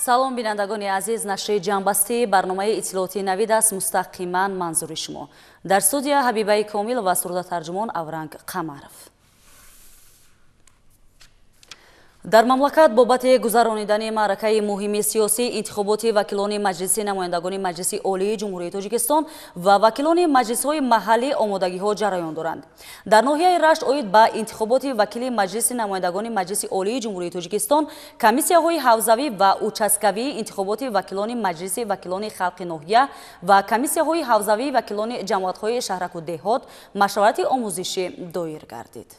Салом, бинандагони азиз. Нашри ҷамъбастии барномаи иттилоотии Навид аст, мустақиман манзури шумо. Дар студия Ҳабибаи Комил ва сурдатарҷумон Авранг Қамаров. Дар мамлакат бобати гузаронидани маъракаи муҳими сиёсӣ, интихоботи вакилони Маҷлиси намояндагони Маҷлиси Олии Ҷумҳурии Тоҷикистон ва вакилони маҷлисҳои маҳаллӣ омодагиҳо ҷараён доранд. Дар ноҳияи Рашт оид ба интихоботи вакили Маҷлиси намояндагони Маҷлиси Олии Ҷумҳурии Тоҷикистон, комиссияҳои ҳавзавӣ ва участкавии интихоботи вакилони Маҷлиси вакилони халқи ноҳия ва комиссияҳои ҳавзавии вакилони ҷамоатҳои шаҳраку деҳот машварати омӯзишӣ доир гардид.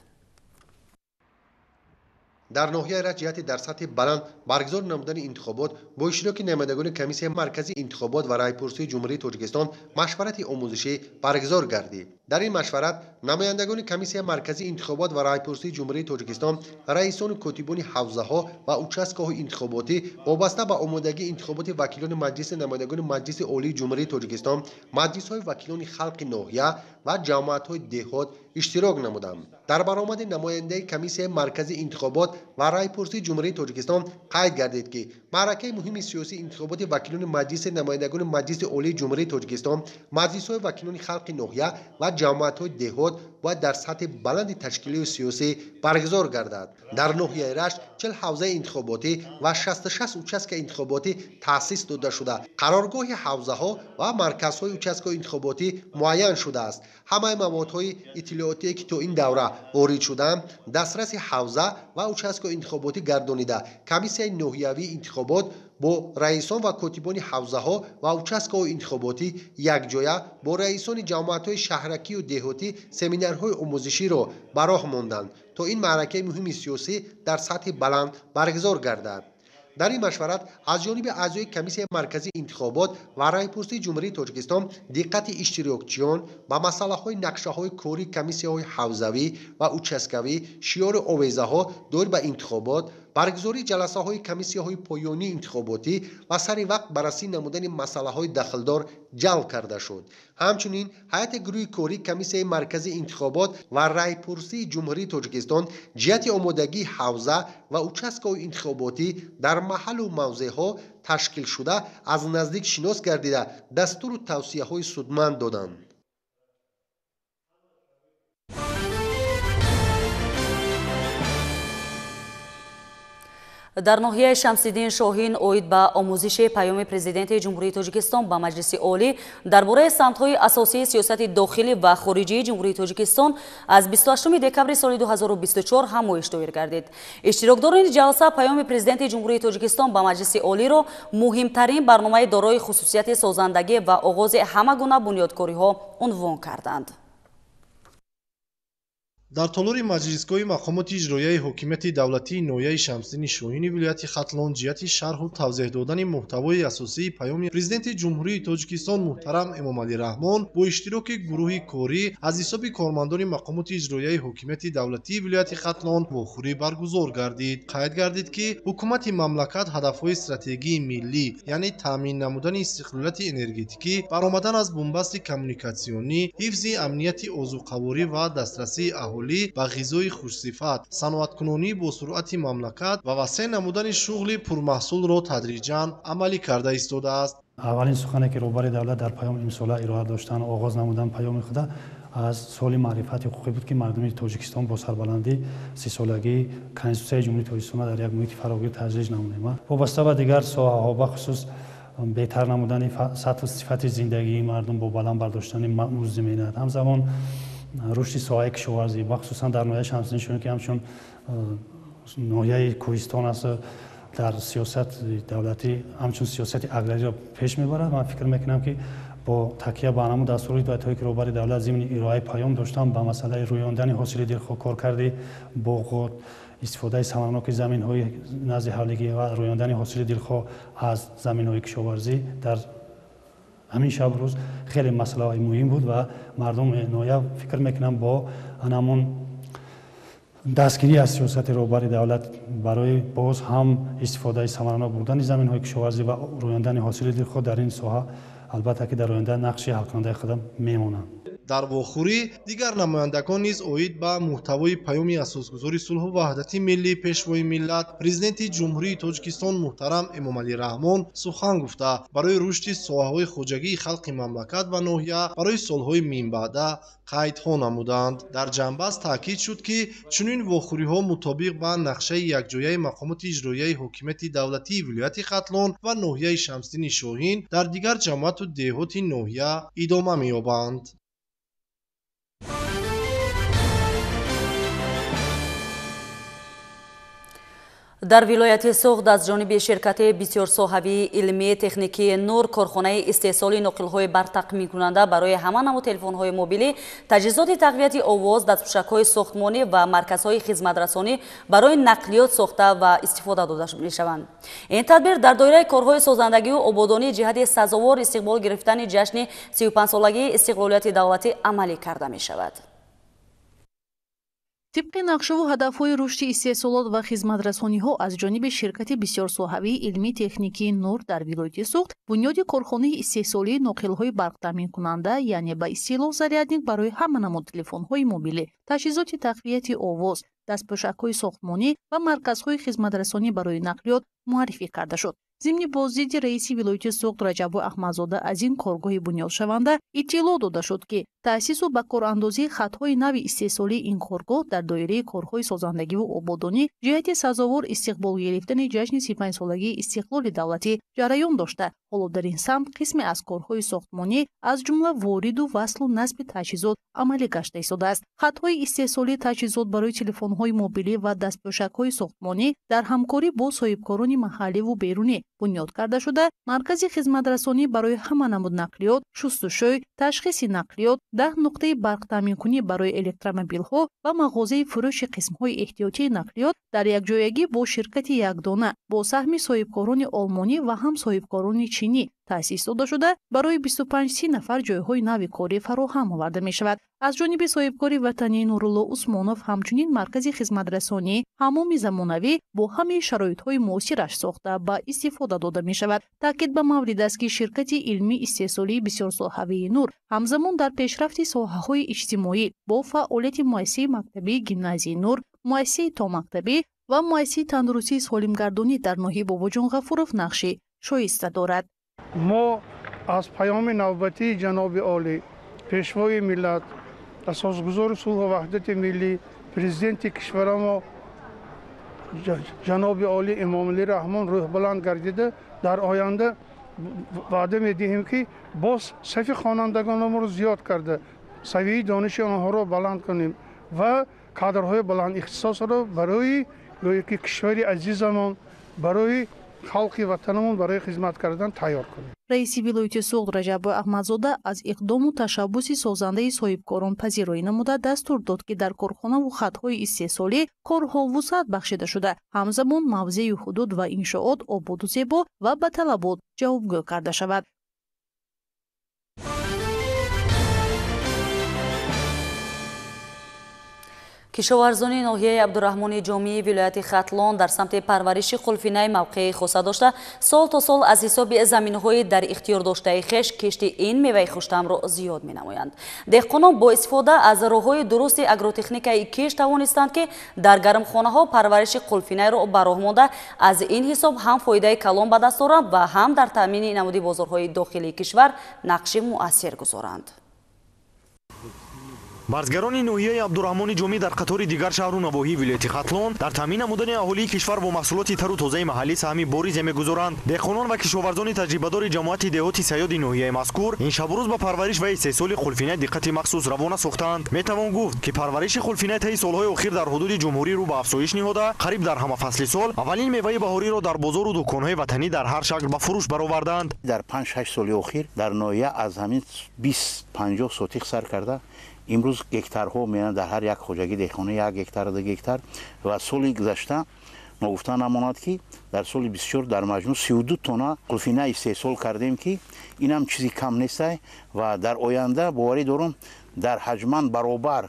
Дар ноҳияи Рашт ҷиҳати дар сатҳи баланд баргузор намудани интихобот бо иштироки намояндагони Комиссияи марказии интихобот ва раъйпурсии Ҷумҳурии Тоҷикистон машварати омӯзишӣ баргузор гардид. Дар ин машварат намояндагони Комиссияи марказии интихобот ва раъйпурсии Ҷумҳурии Тоҷикистон, раисону котибони ҳавзаҳо ва участкаҳои интихоботӣ вобаста ба омодагии интихоботи вакилони Маҷлиси намояндагони Маҷлиси Олии Ҷумҳурии Тоҷикистон, маҷлисҳои вакилони халқи ноҳия ва ҷамоатҳои деҳот иштирок намуданд. Дар баромади намояндаи Комиссияи марказии интихобот ва раъйпурсии Ҷумҳурии Тоҷикистон қайд гардид, ки маъракаи муҳими сиёсии интихоботи вакилони Маҷлиси намояндагони Маҷлиси Олии Ҷумҳурии Тоҷикистон, маҷлисҳои вакилони халқи ноҳия ва ҷамоатҳои деҳот бояд дар сатҳи баланди ташкилию сиёсӣ баргузор гардад. Дар ноҳияи Рашт 40 ҳавзаи интихоботӣ ва 66 участкаи интихоботӣ таъсис дода шуда, қароргоҳи ҳавзаҳо ва марказҳои участкаҳои интихоботӣ муайян шудааст. Ҳамаи маводҳои иттилоотие, ки то ин давра ворид шудаанд, дастраси ҳавза ва участкаҳои интихоботӣ гардонида, комиссияи ноҳиявии интихобот бо раисон ва котибони ҳавзаҳо ва участкаҳои интихоботӣ якҷоя бо раисони ҷамоатҳои шаҳракию деҳотӣ семинарҳои омӯзиширо ба роҳ монданд, то ин маъракаи муҳими сиёсӣ дар сатҳи баланд баргузор гардад. Дар ин машварат аз ҷониби аъзои Комиссияи марказии интихобот ва раъйпурсии Ҷумҳурии Тоҷикистон диққати иштирокчиён ба масъалаҳои нақшаҳои кории комиссияҳои ҳавзавӣ ва участкавӣ, шиёру овезаҳо доир ба интихобот, баргузории ҷаласаҳои комиссияҳои поёнии интихоботӣ ва сари вақт баррасӣ намудани масъалаҳои дахлдор ҷалб карда шуд. Ҳамчунин ҳайати гурӯҳи кории Комиссияи марказии интихобот ва раъйпурсии Ҷумҳурии Тоҷикистон ҷиҳати омодагии ҳавза ва участкаҳои интихоботӣ дар маҳаллу мавзеъҳо ташкилшуда аз наздик шинос гардида, дастуру тавсияҳои судманд доданд. Дар ноҳияи Шамсиддин Шоҳин оид ба омӯзиши паёми Президенти Ҷумҳурии Тоҷикистон ба Маҷлиси Олӣ дар бораи самтҳои асосии сиёсати дохилӣ ва хориҷии Ҷумҳурии Тоҷикистон аз 28 декабри соли 2024 ҳамоиш доир гардид. Иштирокдорони ҷаласа паёми Президенти Ҷумҳурии Тоҷикистон ба Маҷлиси Олиро муҳимтарин барномаи дорои хусусияти созандагӣ ва оғози ҳама гуна бунёдкориҳо унвон карданд. Дар толори маҷлисгоҳи мақомоти иҷроияи ҳокимияти давлатии ноҳияи Шамсиддини Шоҳини вилояти Хатлон ҷиҳати шарҳу тавзеҳ додани муҳтавои асосии паёми Президенти Ҷумҳурии Тоҷикистон муҳтарам Эмомалӣ Раҳмон бо иштироки гурӯҳи корӣ аз ҳисоби кормандони мақомоти иҷроияи ҳокимияти давлатии вилояти Хатлон вохӯрӣ баргузор гардид. Қайд гардид, ки ҳукумати мамлакат ҳадафҳои стратегии миллӣ, яъне таъмин намудани истиқлолияти энергетикӣ, баромадан аз бунбасти коммуникатсионӣ, ҳифзи амнияти озуқаворӣ ва дастрасии аҳолӣ ба ғизои хушсифат, саноаткунонӣ бо суръати мамлакат ва васеъ намудани шуғли пурмаҳсулро тадриҷан амалӣ карда истодааст. Аввалин сухане, ки роҳбари давлат дар паёми имсола ироа доштанд, оғоз намудан паёми худа аз соли маърифати ҳуқуқӣ буд, ки мардуми Тоҷикистон бо сарбаландӣ 30-солагии Конститутсияи Ҷумҳурии Тоҷикистонро дар як муҳити фарогир таҷлил намудем. Вобаста ба дигар соҳаҳо, бахусус беҳтар намудани сатҳу сифати зиндагии мардум бо баланд бардоштани музди меҳнат, ҳамзамон рушди соҳаи кишоварзӣ, бахусусан дар ноҳияи Шамсиддин Шоҳин, ки ҳамчун ноҳияи кӯҳистон аст, дар сиёсати давлатӣ ҳамчун сиёсати аграриро пеш мебарад. Ман фикр мекунам, ки бо такя ба ҳамон дастуру ҳидоятҳое, ки роҳбари давлат зимни ироаи паём доштанд, ба масъалаи рӯёндани ҳосили дилхоҳ, коркарди боғот, истифодаи самарноки заминҳои назди ҳавлигӣ ва рӯёндани ҳосили дилхоҳ аз заминҳои кишоварзӣ дар ҳамин шабу рӯз хеле масъалаҳои муҳим буд ва мардуми ноҳия фикр мекунам бо ҳамон дастгирӣ аз сиёсати роҳбари давлат барои боз ҳам истифодаи самаранок бурдани заминҳои кишоварзӣ ва рӯёндани ҳосили дилхоҳ дар ин соҳа, албатта ки дар оянда нақши ҳалкунандаи худам мемонанд. Дар вохӯрӣ дигар намояндагон низ оид ба муҳтавои паёми асосгузори сулҳу ваҳдати миллӣ, Пешвои миллат, Президенти Ҷумҳурии Тоҷикистон муҳтарам Эмомалӣ Раҳмон сухан гуфта, барои рушди соҳаҳои хоҷагии халқи мамлакат ва ноҳия барои солҳои минбаъда қайдҳо намуданд. Дар ҷанбаст таъкид шуд, ки чунин вохӯриҳо мутобиқ ба нақшаи якҷояи мақомоти иҷроияи ҳокимияти давлатии вилояти Хатлон ва ноҳияи Шамсиддини Шоҳин дар дигар ҷамоату деҳоти ноҳия идома меёбанд. Дар вилояти Суғд аз ҷониби ширкати бисёрсоҳавии илмии техникии Нур корхонаи истеҳсоли ноқилҳои барқтақминкунанда барои ҳама намуд телефонҳои мобилӣ, таҷҳизоти тақвияти овоз, дастпӯшакҳои сохтмонӣ ва марказҳои хизматрасонӣ барои нақлиёт сохта ва истифода дода мешаванд. Ин тадбир дар доираи корҳои созандагию ободонӣ ҷиҳати сазовор истиқбол гирифтани ҷашни 35-солагии истиқлолияти давлатӣ амалӣ карда мешавад. Тибқи нақшаву ҳадафҳои рушди истеҳсолот ва хизматрасониҳо аз ҷониби ширкати бисёрсоҳавии илмии техникии Нур дар вилояти Суғд бунёди корхонаи истеҳсолии ноқилҳои барқтаъминкунанда, яъне ба истилоҳ зарядник барои ҳама намуд телефонҳои мобилӣ, таҷҳизоти тақвияти овоз, дастпӯшакҳои сохтмонӣ ва марказҳои хизматрасонӣ барои нақлиёт муаррифӣ карда шуд. Зимни боздиди раиси вилояти Суғд Раҷабу Аҳмадзода аз ин коргоҳи бунёдшаванда иттилоъ дода шуд, ки таъсису ба корандозии хатҳои нави истеҳсолии ин коргоҳ дар доираи корҳои созандагиву ободонӣ ҷиҳати сазовор истиқбол гирифтани ҷашни 35-солагии истиқлоли давлатӣ ҷараён дошта, ҳоло дар ин самт қисме аз корҳои сохтмонӣ аз ҷумла вориду васлу насби таҷҳизот амалӣ гашта истодааст. Хатҳои истеҳсолии таҷҳизот барои телефонҳои мобилӣ ва дастпӯшакҳои сохтмонӣ дар ҳамкорӣ бо соҳибкорони маҳалливу берунӣ бунёд карда шуда, маркази хизматрасонӣ барои ҳама намуд нақлиёт, шустушӯй, ташхиси нақлиёт, 10 нуқтаи барқтаъминкунӣ барои электромобилҳо ва мағозаи фурӯши қисмҳои эҳтиётии нақлиёт дар якҷоягӣ бо ширкати якдона бо саҳми соҳибкорони олмонӣ ва ҳам соҳибкорони чинӣ таъсис дода шуда, барои 25-30 нафар ҷойҳои нави корӣ фароҳам оварда мешавад. Аз ҷониби соҳибкори ватанӣ Нурулло Усмонов ҳамчунин маркази хизматрасонӣ, ҳамоми замонавӣ бо ҳамаи шароитҳои муосираш сохта ба истифода дода мешавад. Таъкид ба маврид аст, ки ширкати илмии истеҳсолии бисёрсоҳавии Нур ҳамзамон дар пешрафти соҳаҳои иҷтимоӣ бо фаъолияти муассисаи мактабии гимназияи Нур, муассисаи томактабӣ ва муассисаи тандурустии солимгардонӣ дар ноҳияи Бобоҷон Ғафуров нақши шоиста дорад. Мо аз паёми навбатии ҷаноби олӣ, Пешвои миллат, асосгузори сулҳу ваҳдати миллӣ, президенти кишварамо ҷаноби олӣ Эмомалӣ Раҳмон рӯҳбаланд гардида, дар оянда ваъда медиҳем, ки боз сафи хонандагонамонро зиёд карда, савияи дониши онҳоро баланд кунем ва кадрҳои баландихтисосро барои гӯё ки кишвари азизамон, барои халқи ватанамон барои хизмат кардан тайёр кунем. Раиси вилояти Суғд Раҷабу Аҳмадзода аз иқдому ташаббуси созандаи соҳибкорон пазироӣ намуда дастур дод, ки дар корхонаву хатҳои истеҳсолӣ корҳо вусъат бахшида шуда, ҳамзамон мавзеи ҳудуд ва иншоот ободу зебо ва ба талабот ҷавобгӯ карда шавад. Кишоварзони ноҳияи Абдураҳмони Ҷомии вилояти Хатлон дар самти парвариши қулфинаи мавқеи хоса дошта, сол то сол аз ҳисоби заминҳои дар ихтиёр доштаи хеш кишти ин меваи хуштамро зиёд менамоянд. Деҳқонон бо истифода аз роҳҳои дурусти агротехникаи кишт тавонистанд, ки дар гармхонаҳо парвариши қулфинайро ба роҳ монда, аз ин ҳисоб ҳам фоидаи калон ба даст оранд ва ҳам дар таъмини намуди бозорҳои дохилии кишвар нақши муассир гузоранд. Барзгарони ноҳияи Абдураҳмони Ҷомӣ дар қатори дигар шаҳру навоҳии вилояти Хатлон дар таъмин намудани аҳолии кишвар бо маҳсулоти тару тозаи маҳаллӣ саҳми боризе мегузоранд. Деҳқонон ва кишоварзони таҷрибадори ҷамоати деҳоти Сайёди ноҳияи мазкур ин шабу рӯз ба парвариш ва истеҳсоли қулфина диққати махсус равона сохтаанд. Метавон гуфт, ки парвариши қулфина таи солҳои охир дар ҳудуди ҷумҳурӣ рӯ ба афзоиш ниҳода, қариб дар ҳама фасли сол аввалин меваи баҳориро дар бозору дуконҳои ватанӣ дар ҳар шакл ба фурӯш бароварданд. Дар 5-6 соли охир дар ноҳия аз ҳамин 20-50 сотих сар карда имрӯз гектарҳо меоянд дар ҳар як хоҷагии деҳқонӣ 1 гектар, 2 гектар ва соли гузашта ногуфта намонад, ки дар соли 24 дар маҷмӯъ 32 тонна қулфина истеҳсол кардем, ки инам чизи кам нестай ва дар оянда боварӣ дорам дар ҳаҷман баробар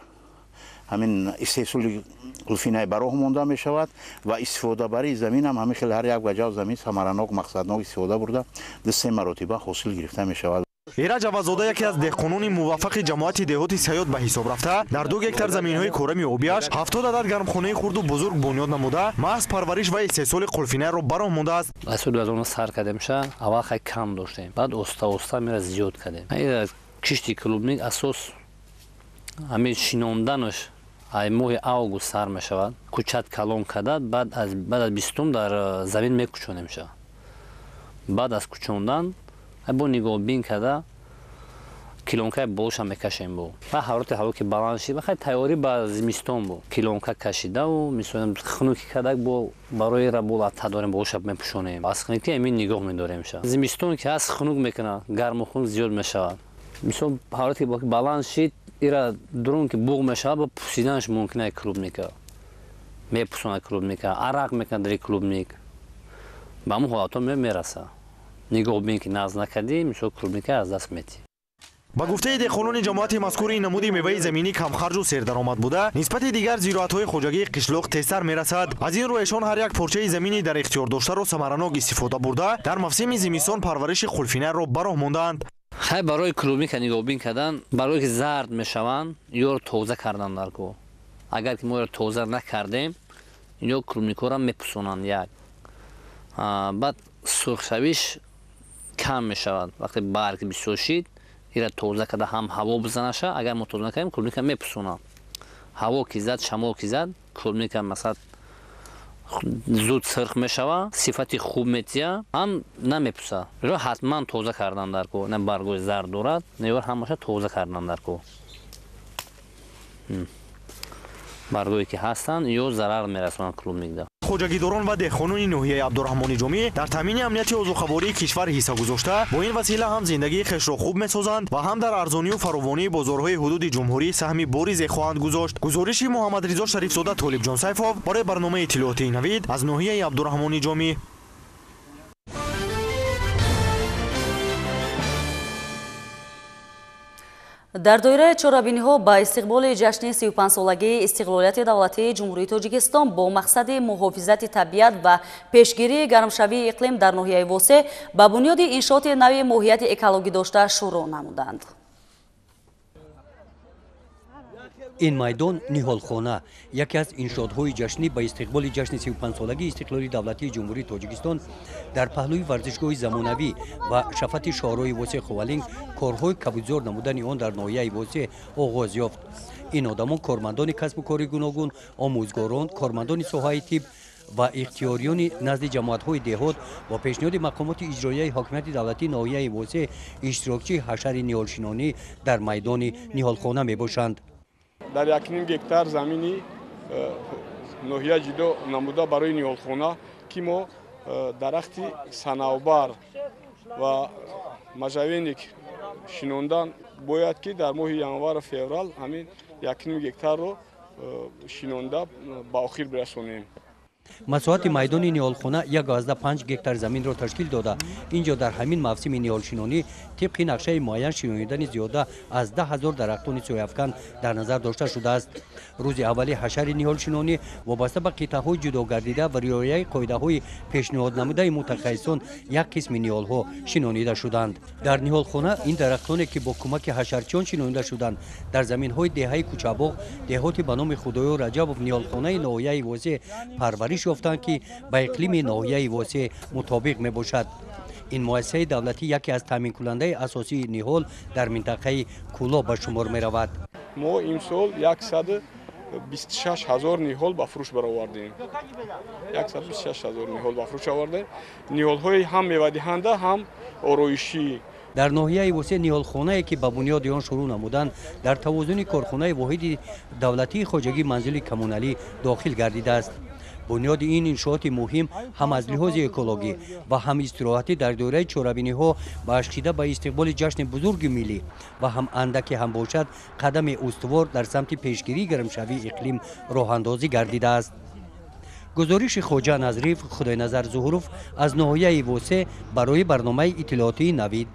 ҳамин истеҳсоли қулфинаи ба роҳ монда мешавад ва истифодабарии заминам ҳамин хел ҳар як ваҷав замин самаранок, мақсаднок истифода бурда 2-3 маротиба ҳосил гирифта мешавад. Эраҷ Аваззода яке аз деҳқонони муваффақи ҷамоати деҳоти Саёд ба ҳисоб рафта, дар 2 гектар заминҳои корами обиаш 70 адад гармхонаи хурду бузург бунёд намуда, маҳз парвариш ва истеҳсоли қулфинайро ба роҳ мондааст. Аз соли 2009 сар кардем, ша аввал хай кам доштем, баъд оста оста мера зиёд кардем. Кишти клубник асос ҳамин шинонданаш ай моҳи август сар мешавад. Кӯчат калон карда, баъд аз 20 дар замин мекӯчонем ша. Баъд аз кӯчондан бо нигоҳбин карда килонкаи болоша мекашем бо. Ба ҳарорати ҳаво ки баланд шид, хай тайёрӣ ба зимистон бо. Килонка кашидаву мисол хунукӣ кардак бо барои раболата дорем, болоша мепӯшонем. Аз хунукӣ ҳамин нигоҳ медорем ша. Зимистон ки ҳаст хунук мекунад, гарму хунук зиёд мешавад. Мисол ҳарорате ки баланд шид, ира дурун ки буғ мешавад, бо пусиданаш мумкин ай клубника. Мепусонад клубника, арақ мекунад дар клубник. Ба ҳамон ҳолатҳо мерасад. Нигоҳбин ки нағз накардӣ, мисол клубника аз даст метӣ. Ба гуфтаи деҳқонони ҷамоати мазкур, ин намуди меваи заминӣ камхарҷу сердаромад буда, нисбати дигар зироатҳои хоҷагии қишлоқ тезтар мерасад. Аз ин рӯ эшон ҳар як порчаи замини дар ихтиёр доштаро самаранок истифода бурда, дар мавсими зимистон парвариши қулфинайро ба роҳ мондаанд. Хай барои клубника нигоҳбин кардан, барое ки зард мешаванд, ёро тоза кардан дар ко. Агар ки мо ёро тоза накардем, ё клубникҳоро мепусонанд як. Баъд сурхшавиш кам мешавад. Вақте барг бисёр шид, ира тоза карда ҳам ҳаво бизанаша. Агар мо тоза накардем, клубника мепусонад. Ҳаво ки зад, шамол ки зад, клубника масалан зуд сирх мешавад, сифати хуб метия, ҳам намепусад. Ро ҳатман тоза кардан дар ко. На баргои зард дорад, на ёр ҳамаша тоза кардан дар ко. Баргое ки ҳастанд, ё зарар мерасонанд клубникда. Хоҷагидорон ва деҳқонони ноҳияи Абдураҳмони Ҷомӣ дар таъмини амнияти озуқавории кишвар ҳисса гузошта, бо ин васила ҳам зиндагии хешро хуб месозанд ва ҳам дар арзонию фаровонии бозорҳои ҳудуди ҷумҳурӣ саҳми боризе хоҳанд гузошт. Гузориши Муҳаммадризо Шарифзода, Толибҷон Сайфов барои барномаи иттилоотии Навид аз ноҳияи Абдураҳмони Ҷомӣ. Дар доираи чорабиниҳо ба истиқболи ҷашни 35-солагии истиқлолияти давлатии Ҷумҳурии Тоҷикистон бо мақсади муҳофизати табиат ва пешгирии гармшавии иқлим дар ноҳияи Восе ба бунёди иншооти нави моҳияти экологӣ дошта шурӯъ намуданд. Ин майдон ниҳолхона яке аз иншоотҳои ҷашнӣ ба истиқболи ҷашни 35-солагии истиқлоли давлатии Ҷумҳурии Тоҷикистон дар паҳлӯи варзишгоҳи замонавӣ ва шафати шоҳрои Восе Ховалинг корҳои кабудзор намудани он дар ноҳияи Восе оғоз ёфт. Ин одамон кормандони касбу кори гуногун, омӯзгорон, кормандони соҳаи тиб ва ихтиёриёни назди ҷамоатҳои деҳот бо пешниҳоди мақомоти иҷроияи ҳокимияти давлатии ноҳияи Восе иштирокчии ҳашари ниҳолшинонӣ дар майдони ниҳолхона мебошанд. Дар 1,5 гектар замини ноҳия ҷудо намуда барои ниҳолхона, ки мо дарахти санавбар ва можавеник шинондан бояд, ки дар моҳи январу феврал ҳамин 1,5 гектарро шинонда ба охир бирасонем. Масоҳати майдони ниҳолхона 1,5 гектар заминро ташкил дода, инҷо дар ҳамин мавсими ниҳолшинонӣ тибқи нақшаи муайян шинонидани зиёда аз 10 000 дарахтони сояафкан дар назар дошта шудааст. Рӯзи аввали ҳашари ниҳолшинонӣ вобаста ба қитъаҳои ҷудогардида ва риояи қоидаҳои пешниҳоднамудаи мутахассисон як қисми ниҳолҳо шинонида шуданд. Дар ниҳолхона ин дарахтоне ки бо кӯмаки ҳашарчиён шинонида шуданд, дар заминҳои деҳаи Кӯчабоғ, деҳоти ба номи Худоё Раҷабов, ниҳолхонаи ноҳияи Восе парвариш ёфтанд, ки ба иқлими ноҳияи Восе мутобиқ мебошад. Ин муассисаи давлатӣ яке аз таъминкунандаи асосии ниҳол дар минтақаи Кӯлоб ба шумор меравад. Мо имсол 126 000 ниҳол ба фурӯш баровардем. 126 000 ниҳол ба фурӯш овардем. Ниҳолҳои ҳам мевадиҳанда, ҳам ороишӣ. Дар ноҳияи Восе ниҳолхонае ки ба бунёди он шурӯъ намуданд, дар тавозуни корхонаи воҳиди давлатии хоҷагии манзили коммуналӣ дохил гардидааст. Бунёди ин иншооти муҳим ҳам аз лиҳози экологӣ ва ҳам истироҳатӣ дар доираи чорабиниҳо бахшида ба истиқболи ҷашни бузурги миллӣ ва ҳам андаке ҳам бошад қадами устувор дар самти пешгирии гармшавии иқлим роҳандозӣ гардидааст. Гузориши Хоҷа Назриев, Худойназар Зуҳуров аз ноҳияи Восе барои барномаи иттилоотии Навид.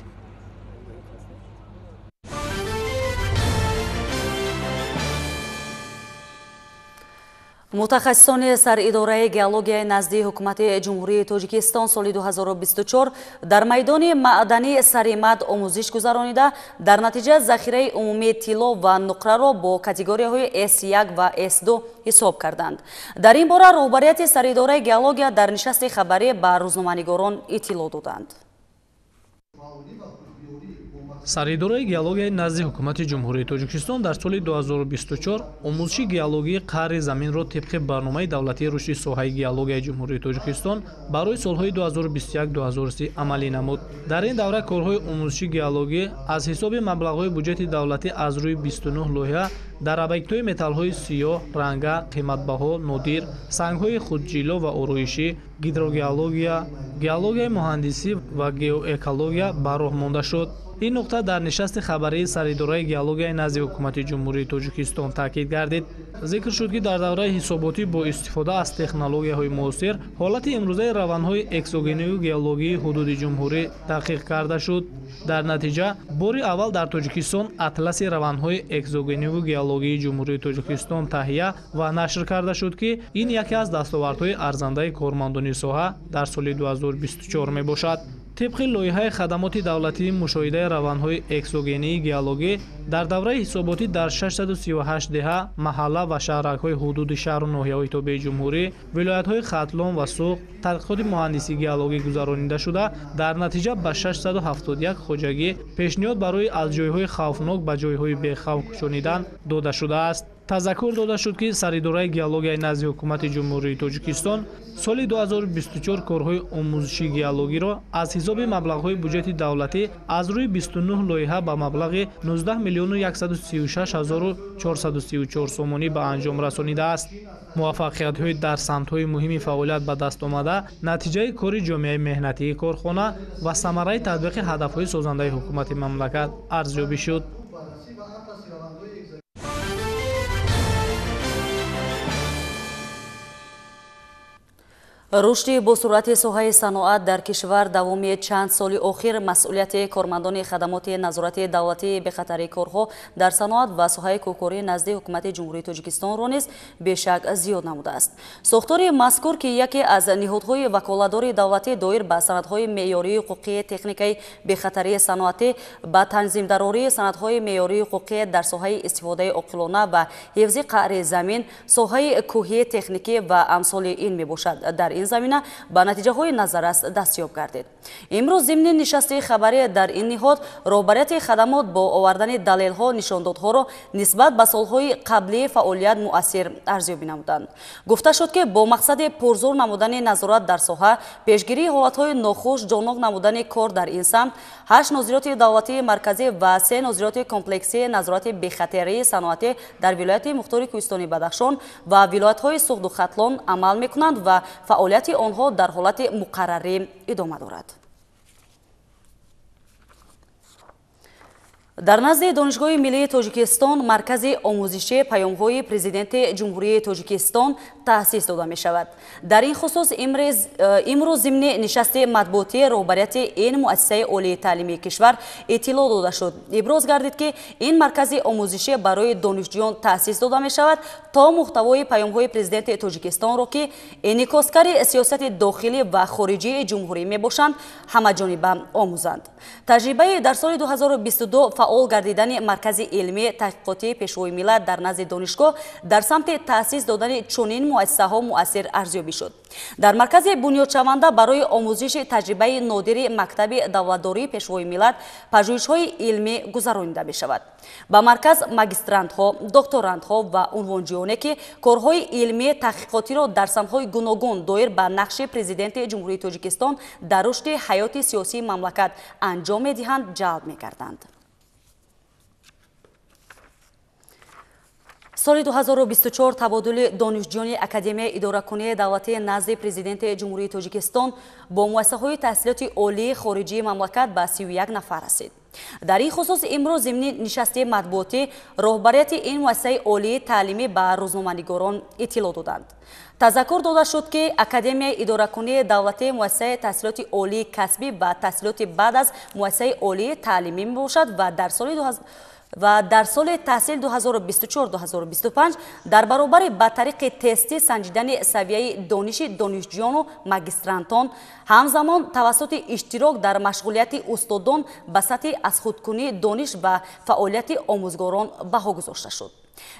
Мутахассисони саридораи геологияи назди ҳукумати Ҷумҳурии Тоҷикистон соли 2024 дар майдони маъдании Саримад омӯзиш гузаронида, дар натиҷа захираи умумии тилло ва нуқраро бо категорияҳои С1 ва С2 ҳисоб карданд. Дар ин бора роҳбарияти саридораи геология дар нишасти хабарӣ ба рӯзноманигорон иттилоъ доданд. Саридораи геологияи назди ҳукумати Ҷумҳурии Тоҷикистон дар соли 2024 омӯзиши геологии қаъри заминро тибқи барномаи давлатии рушди соҳаи геологияи Ҷумҳурии Тоҷикистон барои солҳои 2021-2030 амалӣ намуд. Дар ин давра корҳои омӯзиши геологӣ аз ҳисоби маблағҳои буҷети давлатӣ аз рӯи 29 лоиҳа дар объектҳои металлҳои сиёҳ, ранга, қиматбаҳо, нодир, сангҳои худҷило ва ороишӣ, гидрогеология, геологияи муҳандисӣ ва геоэкология ба роҳ монда шуд. Ин нуқта дар нишасти хабарии саридораи геологияи назди ҳукумати Ҷумҳурии Тоҷикистон таъкид гардид. Зикр шуд, ки дар давраи ҳисоботӣ бо истифода аз технологияҳои муосир ҳолати имрӯзаи равандҳои экзогению геологии ҳудуди ҷумҳурӣ таҳқиқ карда шуд. Дар натиҷа бори аввал дар Тоҷикистон атласи равандҳои экзогению геологии Ҷумҳурии Тоҷикистон таҳия ва нашр карда шуд, ки ин яке аз дастовардҳои арзандаи кормандони соҳа дар соли 2024 мебошад. Тибқи лоиҳаи хадамоти давлатии мушоҳидаи равандҳои экзогении геологӣ дар давраи ҳисоботӣ дар 638 деҳа, маҳалла ва шаҳракҳои ҳудуди шаҳру ноҳияҳои тобеи ҷумҳурӣ, вилоятҳои Хатлон ва Суғд тадқиқоти муҳандисии геологӣ гузаронида шуда, дар натиҷа ба 671 хоҷагӣ пешниҳод барои аз ҷойҳои хавфнок ба ҷойҳои бехавф кӯчонидан дода шудааст. Тазаккур дода шуд, ки саридораи геологияи назди ҳукумати Ҷумҳурии Тоҷикистон соли 2024 корҳои омӯзиши геологиро аз ҳисоби маблағҳои буҷети давлатӣ аз рӯи 29 лоиҳа ба маблағи 19 136 434 сомонӣ ба анҷом расонидааст. Муваффақиятҳои дар самтҳои муҳими фаъолият ба даст омада натиҷаи кори ҷомеаи меҳнатии корхона ва самараи татбиқи ҳадафҳои созандаи ҳукумати мамлакат арзёбӣ шуд. Рушди босуръати соҳаи саноат дар кишвар давоми чанд соли охир масъулияти кормандони хадамоти назорати давлатии бехатарии корҳо дар саноат ва соҳаи кӯҳкорӣ назди ҳукумати Ҷумҳурии Тоҷикистонро низ бешак зиёд намудааст. Сохтори мазкур, ки яке аз ниҳодҳои ваколатдори давлатӣ доир ба санадҳои меъёрии ҳуқуқии техникаи бехатарии саноатӣ, ба танзимдарории санадҳои меъёрии ҳуқуқӣ дар соҳаи истифодаи оқилона ва ҳифзи қаъри замин, соҳаи кӯҳии техникӣ ва амсоли ин мебошад, дар ин замина ба натиҷаҳои назаррас дастёб гардид. Имрӯз зимни нишасти хабарӣ дар ин ниҳод роҳбарияти хадамот бо овардани далелҳо нишондодҳоро нисбат ба солҳои қаблии фаъолият муассир арзёбӣ намуданд. Гуфта шуд, ки бо мақсади пурзур намудани назорат дар соҳа, пешгирии ҳолатҳои нохуш, ҷоннок намудани кор дар ин самт, 8 нозироти давлатии марказӣ ва 3 нозироти комплексии назорати бехатарии саноатӣ дар вилояти мухтори Кӯҳистони Бадахшон ва вилоятҳои Суғду Хатлон амал мекунанд ва фаъолияти онҳо дар ҳолати муқаррарӣ идома дорад. Дар назди Донишгоҳи миллии Тоҷикистон маркази омӯзиши паёмҳои президенти Ҷумҳурии Тоҷикистон таъсис дода мешавад. Дар ин хусус имрӯз зимни нишасти матбуотии роҳбарияти ин муассисаи олии таълимии кишвар иттилоъ дода шуд. Иброз гардид, ки ин маркази омӯзишӣ барои донишҷӯён таъсис дода мешавад то муҳтавои паёмҳои президенти Тоҷикистонро, ки инъикоскари сиёсати дохилӣ ва хориҷии ҷумҳурӣ мебошанд, ҳамаҷониба омӯзанд. Таҷрибаи дар соли 2022 фаъол гардидани маркази илмии таҳқиқотии Пешвои миллат дар назди донишгоҳ дар самти таъсис додани чунин муассисаҳо муассир арзёбӣ шуд. Дар маркази бунёдшаванда барои омӯзиши таҷрибаи нодири мактаби давлатдории Пешвои миллат пажӯҳишҳои илмӣ гузаронида мешавад. Ба марказ магистрантҳо, докторантҳо ва унвонҷӯёне, ки корҳои илмии таҳқиқотиро дар самтҳои гуногун доир ба нақши президенти Ҷумҳурии Тоҷикистон дар рушди ҳаёти сиёсии мамлакат анҷом медиҳанд, ҷалб мекарданд. Соли 2024 табодули донишҷӯёни Академияи идоракунии давлатии назди президенти Ҷумҳурии Тоҷикистон бо муассисаҳои таҳсилоти олии хориҷии мамлакат ба 31 нафар расид. Дар ин хусус имрӯз зимни нишасти матбуотӣ роҳбарияти ин муассисаи олии таълимӣ ба рӯзноманигорон иттилоъ доданд. Тазаккур дода шуд, ки Академияи идоракунии давлатии муассисаи таҳсилоти олии касбӣ ва таҳсилоти баъд аз муассисаи олии таълимӣ мебошад ва дар соли Ва дар соли таҳсил 2024-2025 дар баробари ба тариқи тестӣ санҷидани савияи дониши донишҷӯёну магистрантон, ҳамзамон тавассути иштирок дар машғулияти устодон ба сатҳи азхудкунии дониш ва фаъолияти омӯзгорон баҳо гузошта шуд.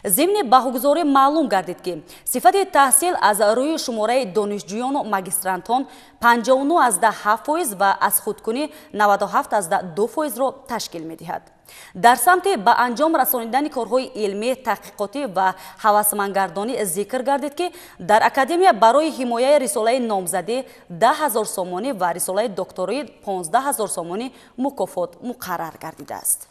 Зимни баҳогузорӣ маълум гардид, ки сифати таҳсил аз рӯи шумораи донишҷӯёну магистрантон 59,7% ва азхудкунӣ 97,2%-ро ташкил медиҳад. Дар самти ба анҷом расонидани корҳои илмӣ, таҳқиқотӣ ва ҳавасмандгардонӣ зикр гардид, ки дар академия барои ҳимояи рисолаи номзадӣ 10 000 сомонӣ ва рисолаи докторӣ 15 000 сомонӣ мукофот муқаррар гардидааст.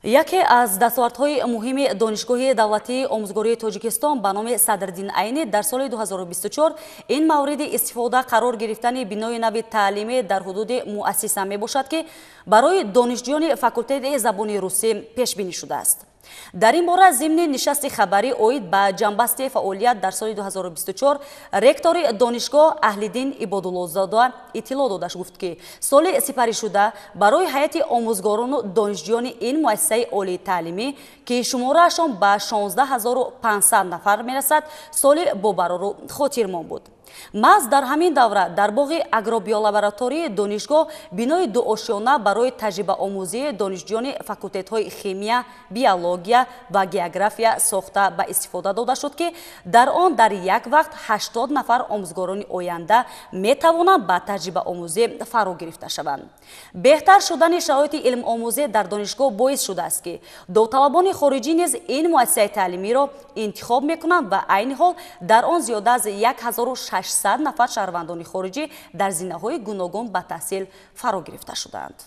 Яке аз дастовардҳои муҳими Донишгоҳи давлатии омӯзгории Тоҷикистон ба номи Садриддин Айнӣ дар соли 2024 ин мавриди истифода қарор гирифтани бинои нави таълимӣ дар ҳудуди муассиса мебошад, ки барои донишҷӯёни факултети забони русӣ пешбинӣ шудааст. Дар ин бора зимни нишасти хабарӣ оид ба ҷанбасти фаъолият дар соли 2024 ректори донишгоҳ Аҳлиддин Ибодуллозода иттилоъ додаш гуфт, ки соли сипаришуда барои ҳайати омӯзгорону донишҷӯёни ин муассисаи олии таълимӣ, ки шумораашон ба 16 500 нафар мерасад, соли бобарору хотирмон буд. Маҳз дар ҳамин давра дар боғи агробиолаборатории донишгоҳ бинои дуошёна барои таҷрибаомӯзии донишҷӯёни факултетҳои химия, биология ва география сохта ба истифода дода шуд, ки дар он дар як вақт 80 нафар омӯзгорони оянда метавонанд ба таҷрибаомӯзӣ фаро гирифта шаванд. Беҳтар шудани шароити илмомӯзӣ дар донишгоҳ боис шудааст, ки довталабони хориҷӣ низ ин муассисаи таълимиро интихоб мекунанд ва айни ҳол дар он зиёда аз 1600 нафар шаҳрвандони хориҷӣ дар зинаҳои гуногун ба таҳсил фаро гирифта шудаанд.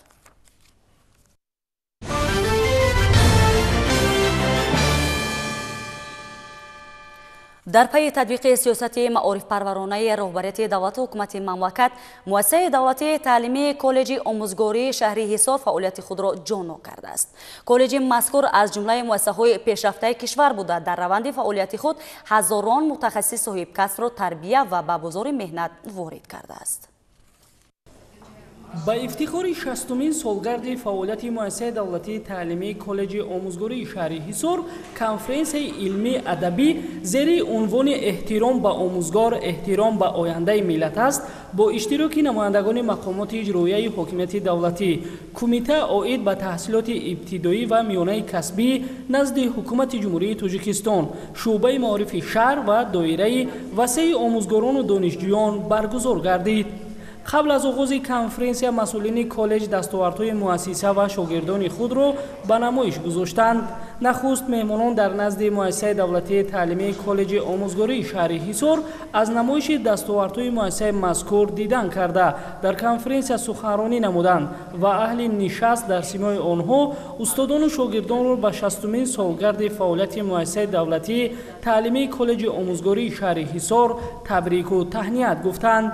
Дар пайи татбиқи сиёсати маорифпарваронаи роҳбарияти давлату ҳукумати мамлакат, муассисаи давлатии таълимии коллеҷи омӯзгории шаҳри Ҳисор фаъолияти худро ҷоннок кардааст. Коллеҷи мазкур аз ҷумлаи муассисаҳои пешрафтаи кишвар буда, дар раванди фаъолияти худ ҳазорон мутахассиси соҳибкасбро тарбия ва ба бозори меҳнат ворид кардааст. Ба ифтихори 60-умин солгарди фаъолияти муассисаи давлатии таълимии коллеҷи омӯзгории шаҳри Ҳисор конференсияи илмии адабӣ зери унвони «Эҳтиром ба омӯзгор, эҳтиром ба ояндаи миллат аст» бо иштироки намояндагони мақомоти иҷроияи ҳокимияти давлатӣ, кумита оид ба таҳсилоти ибтидоӣ ва миёнаи касбӣ назди ҳукумати Ҷумҳурии Тоҷикистон, шӯъбаи маорифи шаҳр ва доираи васеи омӯзгорону донишҷӯён баргузор гардид. Қабл аз оғози конференсия масъулини коллеҷ дастовардҳои муассиса ва шогирдони худро ба намоиш гузоштанд. Нахуст меҳмонон дар назди муассисаи давлатии таълимии коллеҷи омӯзгории шаҳри Ҳисор аз намоиши дастовардҳои муассисаи мазкур дидан карда, дар конференсия суханронӣ намуданд ва аҳли нишаст дар симои онҳо устодону шогирдонро ба 60-умин солгарди фаъолияти муассисаи давлатии таълимии коллеҷи омӯзгории шаҳри Ҳисор табрику таҳният гуфтанд.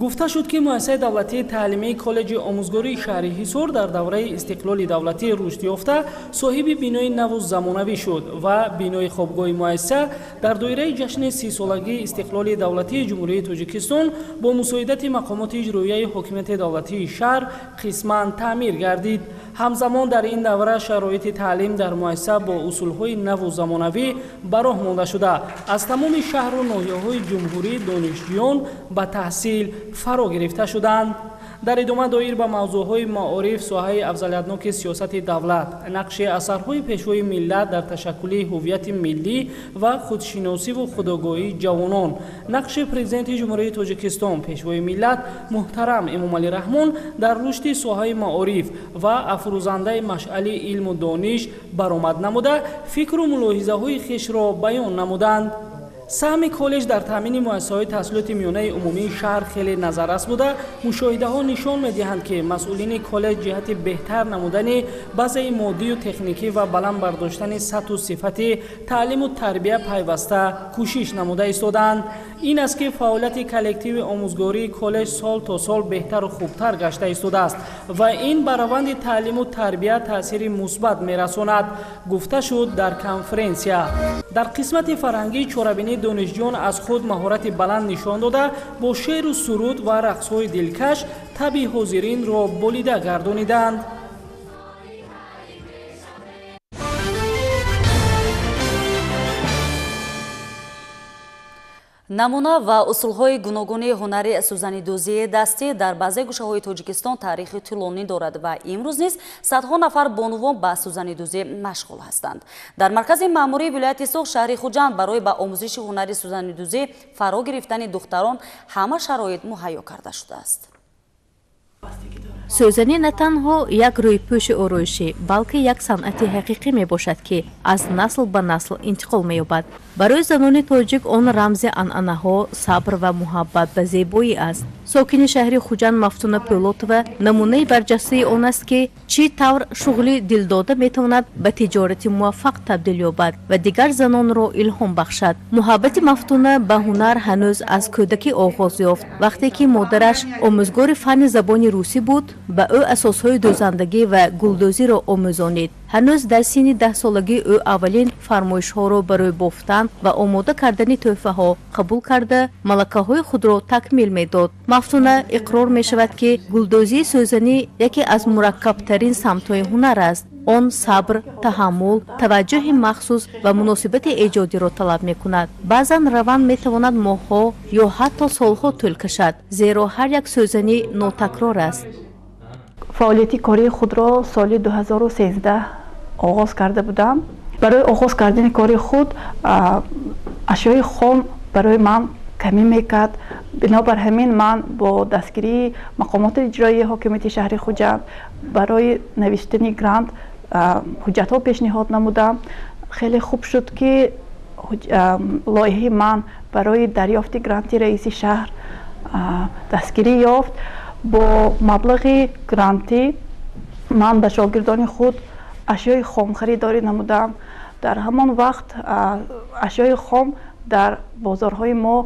Гуфта шуд, ки муассисаи давлатии таълимии коллеҷи омӯзгории шаҳри Ҳисор дар давраи истиқлоли давлатӣ рушд ёфта, соҳиби бинои наву замонавӣ шуд ва бинои хобгоҳи муассиса дар доираи ҷашни 30-солагии истиқлоли давлатии Ҷумҳурии Тоҷикистон бо мусоидати мақомоти иҷроияи ҳокимияти давлатии шаҳр қисман таъмир гардид. Ҳамзамон дар ин давра шароити таълим дар муассиса бо усулҳои наву замонавӣ ба роҳ монда шуда, аз тамоми шаҳру ноҳияҳои ҷумҳурӣ донишҷӯён ба таҳсил фаро гирифта шуданд. Дар идома доир ба мавзӯъҳои маориф, соҳаи афзалиятноки сиёсати давлат, нақши асарҳои пешвои миллат дар ташаккули ҳуввияти миллӣ ва худшиносиву худогоҳии ҷавонон, нақши Президенти Ҷумҳурии Тоҷикистон, пешвои миллат муҳтарам Эмомалӣ Раҳмон дар рушди соҳаи маориф ва афрӯзандаи машъали илму дониш баромад намуда, фикру мулоҳизаҳои хешро баён намуданд. Саҳми коллеҷ дар таъмини муассисаҳои таҳсилоти миёнаи умумии шаҳр хеле назаррас буда, мушоҳидаҳо нишон медиҳанд, ки масъулини коллеҷ ҷиҳати беҳтар намудани базаи моддию техникӣ ва баланд бардоштани сатҳу сифати таълиму тарбия пайваста кӯшиш намуда истодаанд. Ин аст, ки фаъолияти коллективи омӯзгории коллеҷ сол то сол беҳтару хубтар гашта истодааст ва ин ба раванди таълиму тарбия таъсири мусбат мерасонад, гуфта шуд дар конференсия. Дар қисмати фарҳангии чорабинӣ донишҷӯён аз худ маҳорати баланд нишон дода, бо шеъру суруд ва рақсҳои дилкаш табъи ҳозиринро болида гардониданд. Намуна ва усулҳои гуногуни ҳунари сӯзанидӯзии дастӣ дар баъзе гӯшаҳои Тоҷикистон таърихи тӯлонӣ дорад ва имрӯз низ садҳо нафар бонувон ба сӯзанидӯзӣ машғул ҳастанд. Дар маркази маъмурии вилояти Суғд, шаҳри Хуҷанд, барои ба омӯзиши ҳунари сӯзанидӯзӣ фаро гирифтани духтарон ҳама шароит муҳайё карда шудааст. Сӯзанӣ на танҳо як рӯйпӯши ороишӣ, балки як санъати ҳақиқӣ мебошад, ки аз насл ба насл интиқол меёбад. Барои занони тоҷик он рамзи анъанаҳо, сабр ва муҳаббат ба зебоӣ аст. Сокини шаҳри Хуҷанд Мафтуна Пӯлотова намунаи барҷастаи он аст, ки чӣ тавр шуғли дилдода метавонад ба тиҷорати муваффақ табдил ёбад ва дигар занонро илҳом бахшад. Муҳаббати Мафтуна ба ҳунар ҳанӯз аз кӯдакӣ оғоз ёфт. Вақте ки модараш омӯзгори фанни забони русӣ буд, ба ӯ асосҳои дӯзандагӣ ва гулдӯзиро омӯзонид. Ҳанӯз дар синни 10-солагӣ ӯ аввалин фармоишҳоро барои бофтан ва омода кардани тӯҳфаҳо қабул карда, малакаҳои худро такмил медод. Мафтуна иқрор мешавад, ки гулдӯзии сӯзанӣ яке аз мураккабтарин самтҳои ҳунар аст. Он сабр, таҳаммул, таваҷҷӯҳи махсус ва муносибати эҷодиро талаб мекунад. Баъзан раванд метавонад моҳҳо ё ҳатто солҳо тӯл кашад, зеро ҳар як сӯзанӣ нотакрор аст. Фаъолияти кории худро соли 2013 оғоз карда будам. Барои оғоз кардани кори худ ашёи хом барои ман камӣ мекард. Бинобар ҳамин ман бо дастгирии мақомоти иҷроии ҳокимияти шаҳри Хуҷанд барои навиштани грант ҳуҷҷатҳо пешниҳод намудам. Хеле хуб шуд, ки лоиҳаи ман барои дарёфти гранти раиси шаҳр дастгирӣ ёфт. Бо маблағи грантӣ ман ба шогирдони худ ашёи хом харидорӣ намудам. Дар ҳамон вақт ашёи хом дар бозорҳои мо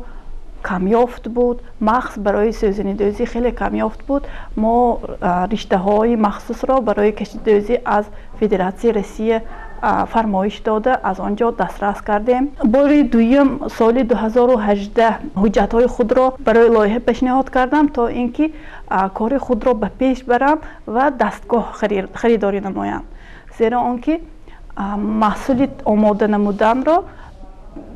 камёфт буд, махс барои сӯзанидӯзӣ хеле камёфт буд. Мо риштаҳои махсусро барои кашидӯзӣ аз Федератсияи Россия фармоиш дода, аз он ҷо дастрас кардем. Бори дуюм соли 2018 ҳуҷҷатҳои худро барои лоиҳа пешниҳод кардам, то ин ки кори худро ба пеш барам ва дастгоҳ харидорӣ намоям, зеро он ки маҳсули омода намуданро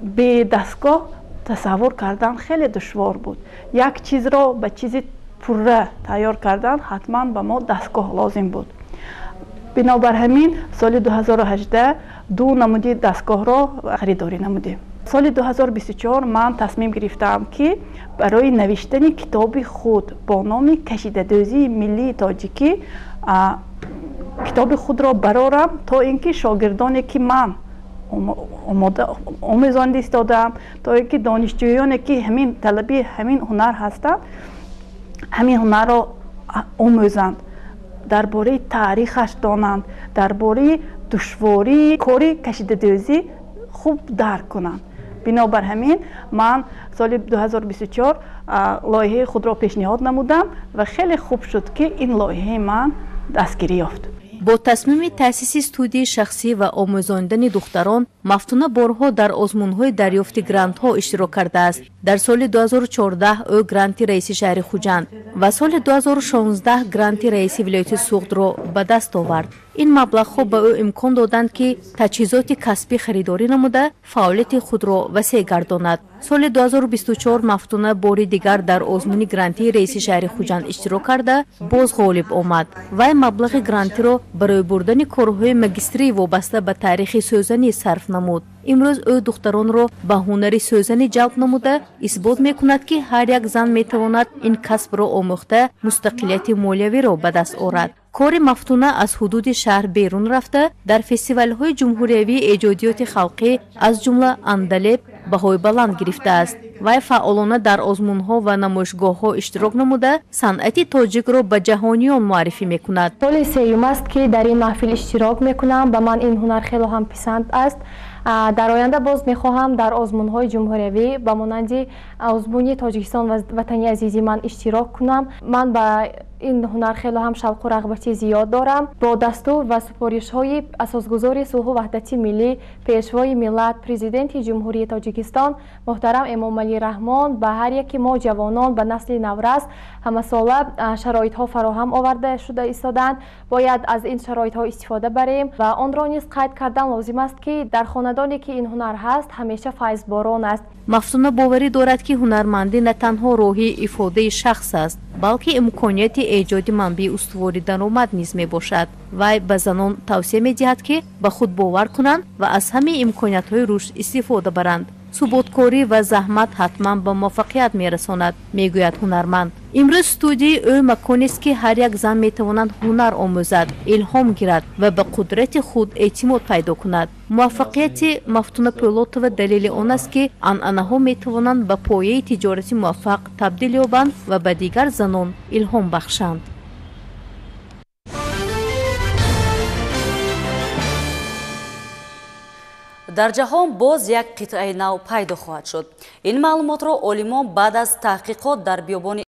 бе дастгоҳ тасаввур кардан хеле душвор буд. Як чизро ба чизи пурра тайёр кардан ҳатман ба мо дастгоҳ лозим буд. Бинобар ҳамин соли 2018 ду намуди дастгоҳро харидорӣ намудем. Соли 2024 ман тасмим гирифтаам, ки барои навиштани китоби худ бо номи «Кашидадӯзии миллии тоҷикӣ» китоби худро барорам, то ин ки шогирдоне, ки ман омӯзонда истодаам, то ин ки донишҷӯёне, ки ҳамин талаби ҳамин ҳунар ҳастанд, ҳамин ҳунарро омӯзанд, дар бораи таърихаш донанд, дар бораи душвории кори кашидадӯзӣ хуб дарк кунанд. Бинобар ҳамин ман соли 2024 лоиҳаи худро пешниҳод намудам ва хеле хуб шуд, ки ин лоиҳаи ман дастгирӣ ёфт. Бо тасмими таъсиси студияи шахсӣ ва омӯзонидани духтарон, Мафтуна борҳо дар озмунҳои дарёфти грантҳо иштирок кардааст. Дар соли 2014 ӯ гранти раиси шаҳри Хуҷанд ва соли 2016 гранти раиси вилояти Суғдро ба даст овард. Ин маблағҳо ба ӯ имкон доданд, ки таҷҳизоти касбӣ харидорӣ намуда, фаъолияти худро васеъ гардонад. Соли 2024 Мафтуна бори дигар дар озмуни грантии раиси шаҳри Хуҷанд иштирок карда, боз ғолиб омад. Вай маблағи грантиро барои бурдани корҳои магистрӣ вобаста ба таърихи сӯзанӣ сарф намуд. Имрӯз ӯ духтаронро ба ҳунари сӯзанӣ ҷалб намуда, исбот мекунад, ки ҳар як зан метавонад ин касбро омӯхта, мустақилияти молиявиро ба даст орад. Кори Мафтуна аз ҳудуди шаҳр берун рафта, дар фестивалҳои ҷумҳуриявии эҷодиёти халқӣ, аз ҷумла Андалеб, баҳои баланд гирифтааст. Вай фаъолона дар озмунҳо ва намоишгоҳҳо иштирок намуда, санъати тоҷикро ба ҷаҳониён муаррифӣ мекунад. Соли сеюм аст, ки дар ин маҳфил иштирок мекунам. Ба ман ин ҳунар хело ҳам писанд аст. Дар оянда боз мехоҳам дар озмунҳои ҷумҳуриявӣ ба монанди озмуни Тоҷикистон ва ватани азизи ман иштирок кунам. Ман ба ин ҳунар хеле ҳам шавқу рағбати зиёд дорам. Бо дастур ва супоришҳои асосгузори сулҳу ваҳдати миллӣ, пешвои миллат, президенти Ҷумҳурии Тоҷикистон муҳтарам Эмомалӣ Раҳмон ба ҳар яки мо ҷавонон, ба насли наврас ҳамасола шароитҳо фароҳам оварда шуда истодаанд. Бояд аз ин шароитҳо истифода барем ва онро низ қайд кардан лозим аст, ки дар хонадоне ки ин ҳунар ҳаст, ҳамеша файзборон аст. Мафтуна боварӣ дорад, ки ҳунармандӣ на танҳо роҳи ифодаи шахс аст, балки имконияти эҷоди манбаи устувори даромад низ мебошад. Вай ба занон тавсия медиҳад, ки ба худ бовар кунанд ва аз ҳамаи имкониятҳои рушд истифода баранд. Суботкорӣ ва заҳмат ҳатман ба муваффақият мерасонад, мегӯяд ҳунарманд. Имрӯз студияи ӯ маконест, ки ҳар як зан метавонад ҳунар омӯзад, илҳом гирад ва ба қудрати худ эътимод пайдо кунад. Муваффақияти Мафтуна Пӯлотова далели он аст, ки анъанаҳо метавонанд ба пояи тиҷорати муваффақ табдил ёбанд ва ба дигар занон илҳом бахшанд. Дар ҷаҳон боз як қитъаи нав пайдо хоҳад шуд. Ин маълумотро олимон баъд аз таҳқиқот дар биёбони